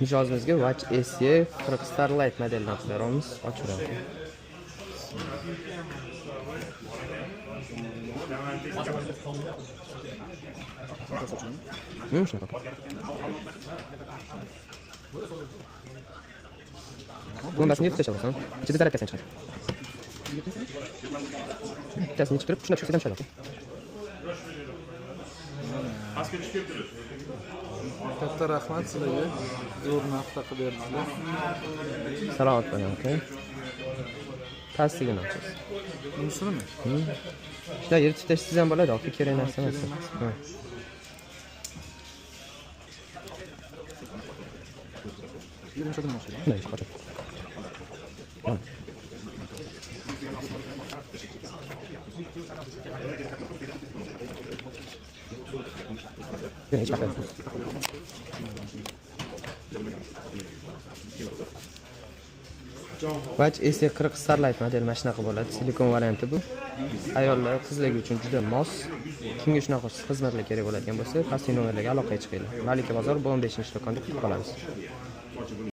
Mijozimizga Watch SE 40 Starlight modelidan qilib beramiz. Ochib. Shunaqa. Plombasini yirtib tashlab olasan. Ichida zaryadkasini chiqadi. Bittasini yechib turib, shunday tushirsa ham tushadi. Katta rahmat sizlarga. Zo'r narxda qilib berdingizlar. Salomat bo'ling, aka. Pastligini ochasiz. Bunisimi? Shunday yirtib tashlasangiz ham bo'ladi, aka, kerak narsa emas. Ha. Shunday ochadi. Ha. Hech vaqt. Watch SE40 Starlight modeli mana shunaqa bo'ladi. Silikon varianti bu. Ayollar, qizlarga uchun juda mos. Kimga shunaqa xizmatlar kerak bo'ladigan bo'lsa, pastki nomerlarga aloqaga chiqinglar. Malika bozor 15-do'konda kutib qolamiz.